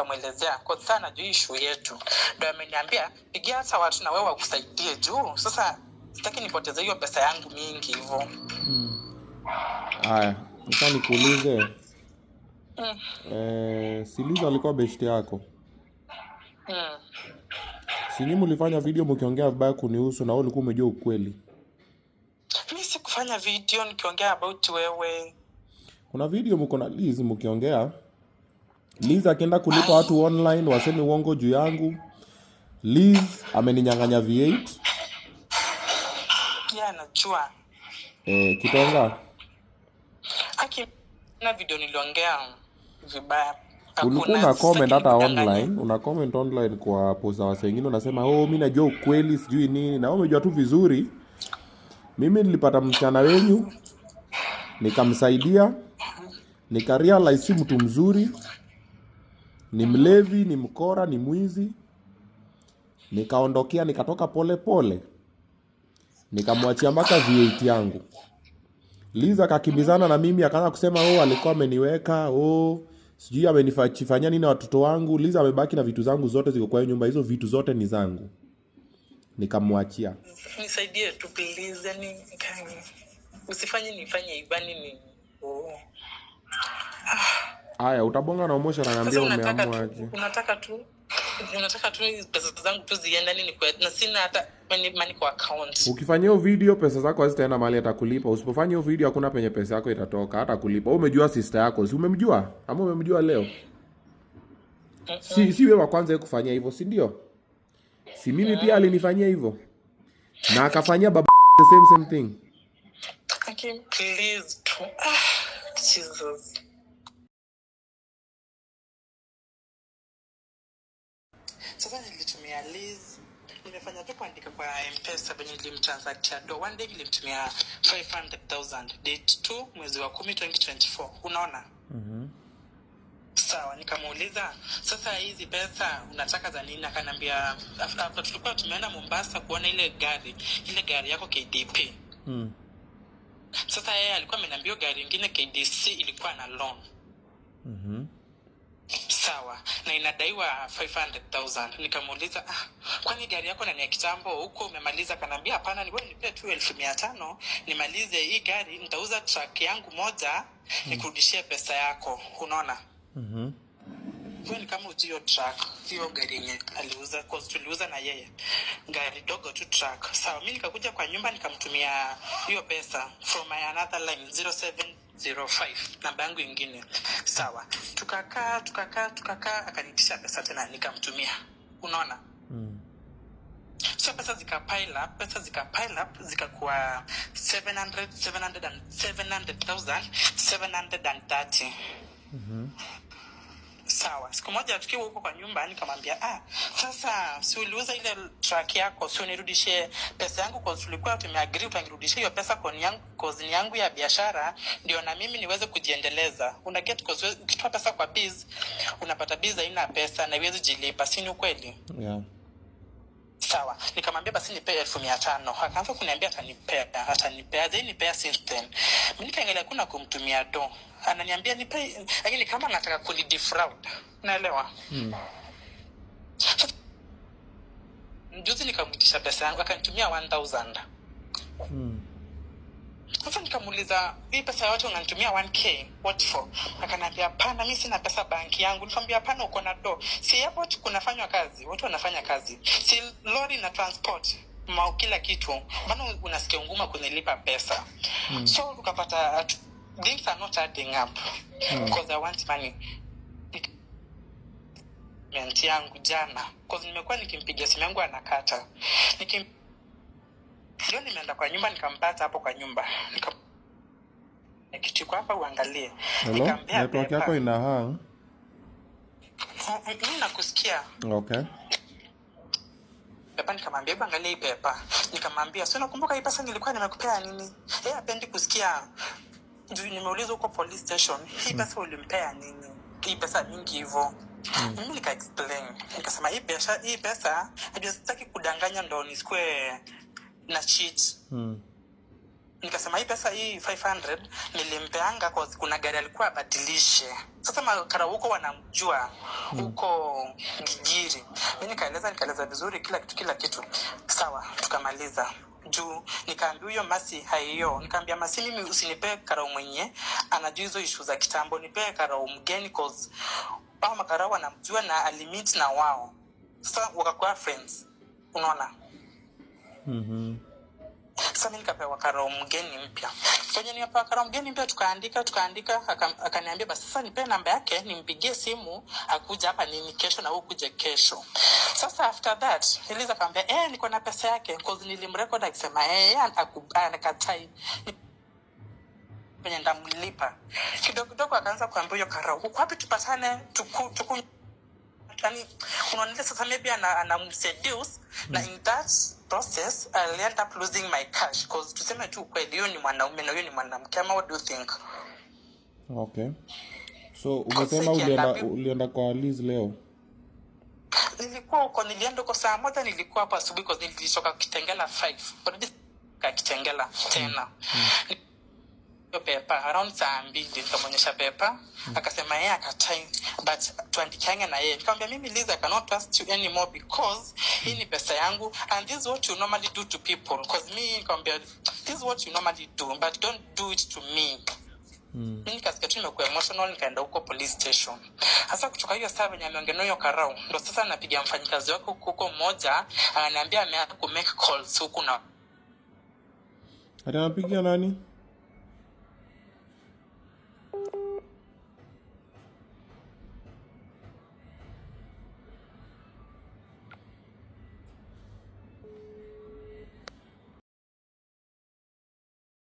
Nikamwelezea kwa sana juu issue yetu, ndo ameniambia pigia hata watu na wewe wakusaidie, juu sasa sitaki nipoteze hiyo pesa yangu mingi hivyo. Haya, sasa nikuulize. Si Liz alikuwa beshte yako? Mm. Si nyinyi mlifanya video mkiongea vibaya kunihusu na wewe ulikuwa umejua ukweli? Mi sikufanya video nikiongea about wewe. Kuna video mko na Liz mkiongea. Liz akienda kulipa watu online waseme uongo juu yangu. Liz ameninyang'anya V8. Pia anajua. Kitonga. Aki na video niliongea vibaya. Ulikuwa Hakuna, una comment sitaki hata nikudanganye. online, una comment online kwa post za wase wengine unasema, "Oh, mimi najua ukweli sijui nini." Na wewe umejua tu vizuri. Mimi nilipata msichana wenyu, nikamsaidia, nika realize si mtu mzuri, ni mlevi, ni mkora, ni mwizi. Nikaondokea, nikatoka pole pole. Nikamwachia mpaka V8 yangu. Liz akakimbizana na mimi akaanza kusema, "Oh, alikuwa ameniweka, oh, sijui amenifanyia nini na watoto wangu." Liz amebaki na vitu zangu zote ziko kwa hiyo nyumba, hizo vitu zote ni zangu. Nikamwachia. Nisaidie tu please, yani usifanye nifanye ibani ni oh. Haya, utabonga na Omosha Sasa ananiambia unataka umeamua tu aje. unataka tu hizi pesa zangu tu ziende nini kwa, na sina hata money kwa account. Ukifanya hiyo video pesa zako hazitaenda mahali atakulipa. Usipofanya hiyo video hakuna penye pesa yako itatoka, hata kulipa. Wewe umejua sister yako, si umemjua? Ama umemjua leo? Si wewe wa kwanza yeye kufanyia hivyo, si ndio? Si mimi pia alinifanyia hivyo. Na akafanyia baba the same thing. Okay, please tu. Jesus. Sasa nilitumia Liz, nimefanya tu kuandika kwa M-Pesa venye nilimtransactia do. One day nilimtumia 500,000 date 2 mwezi wa 10 2024. Unaona? Sawa, nikamuuliza sasa hizi pesa unataka za nini? Akaniambia after tulikuwa tumeenda Mombasa kuona ile gari yako KDP. Sasa yeye alikuwa ameniambia gari ingine KDC ilikuwa na loan. Sawa, na inadaiwa 500,000. Nikamuuliza, kwani gari yako na ni ya kitambo huko umemaliza? Akaniambia hapana, ni wewe nipe tu 1500 nimalize hii gari, nitauza truck yangu moja nikurudishie pesa yako. Unaona? Hiyo ni kama ujio truck, sio gari yenye aliuza, cause tuliuza na yeye gari dogo tu truck. Sawa, mimi nikakuja kwa nyumba nikamtumia hiyo pesa from my another line 0705 namba yangu ingine. Sawa, tukakaa, akanitisha pesa tena nikamtumia. Unaona? So pesa zika pile up, pesa zika pile up zikakuwa 700, 700 and 700,000, 730. Sawa, siku moja tukiwa huko kwa nyumba nikamwambia, sasa si uliuza ile truck yako, si unirudishie pesa yangu, kwa tulikuwa tumeagree utanirudishia hiyo pesa kwa ni yangu, cause ni yangu ya biashara, ndio na mimi niweze kujiendeleza. Una get, cause ukitoa pesa kwa biz unapata biz haina pesa na iwezi jilipa, si ni ukweli? Sawa, nikamwambia basi nipe 1500. Akaanza kuniambia atanipea, then nipea since then. Mimi nikaangalia kuna kumtumia do. Ananiambia nipe, lakini kama anataka kunidefraud. Unaelewa? Juzi nikamwitisha pesa yangu, akanitumia 1000. Sasa nikamuuliza, hii pesa yote unanitumia 1K, what for? Akaniambia hapana, mimi sina pesa banki yangu. Nikamwambia hapana, uko na do. Si airport kunafanywa kazi, watu wanafanya kazi. Si lori na transport, kila kitu. Mbona unasikia nguma kunilipa pesa? So ukapata things are not adding up. Because I want money. Payment yangu jana, because nimekuwa nikimpigia simu yangu anakata. Leo nimeenda kwa nyumba nikampata hapo kwa nyumba. Kitu iko hapa uangalie. Hello? Nikampea Network paper. yako ina hang. Mimi nakusikia. Okay. Pepa nikamwambia hebu angalia hii pepa. Nikamwambia si unakumbuka hii pesa nilikuwa nimekupea nini? Yeye hapendi kusikia. Juu nimeulizwa huko police station, hii pesa ulimpea nini? Hii pesa mingi hivyo. Mimi nika explain. Nikasema hii pesa najua sitaki kudanganya ndo nisikue na cheat. Nikasema hii pesa, hii 500 nilimpeanga cause kuna gari alikuwa abadilishe. Sasa makara huko wanamjua huko Gigiri. Mi nikaeleza vizuri kila kitu, kila kitu sawa, tukamaliza. Juu nikaambia huyo Masi haiyo, nikaambia Masi, mimi usinipee karau mwenye anajua hizo ishu za kitambo, nipee karau mgeni cause hao makarau wanamjua na alimeet na wao, sasa wakakuwa friends, unaona? Sasa mi nikapewa karau mgeni mpya. Venye nimepewa karau mgeni mpya, tukaandika, akaniambia basi sasa nipee namba yake nimpigie simu akuja hapa nini kesho na wewe ukuje kesho. Sasa after that Eliza akamwambia, niko na pesa yake cause nilimrecord akisema yeye anakatai venye ndamlipa. Kidogo kidogo akaanza kuambia huyo karau, uko wapi tupatane tuku, tuku yani unaona sasa maybe anamseduce na in that process I'll end up losing my cash cause tuseme tu ukweli, huyo ni mwanaume na huyo ni mwanamke, ama what do you think? Okay. So umesema ulienda kwa Liz leo? Nilikuwa huko, nilienda huko saa 1, nilikuwa hapo asubuhi cause nilitoka Kitengela 5 already, ka Kitengela tena hiyo paper around saa 2 nikamwonyesha paper, akasema yeye akatai but tuandikiange na yeye. Nikamwambia mimi Liz, I cannot trust you anymore because hii ni pesa yangu and this is what you normally do to people, because me, nikamwambia, this is what you normally do but don't do it to me. Mi nikasikia tu nimekuwa emotional, nikaenda huko police station. Sasa kutoka hiyo saa venye ameongea na huyo karau, ndo sasa napiga mfanyikazi wake huko huko mmoja, ananiambia ameanza ku make calls huku na Ati anapigia nani?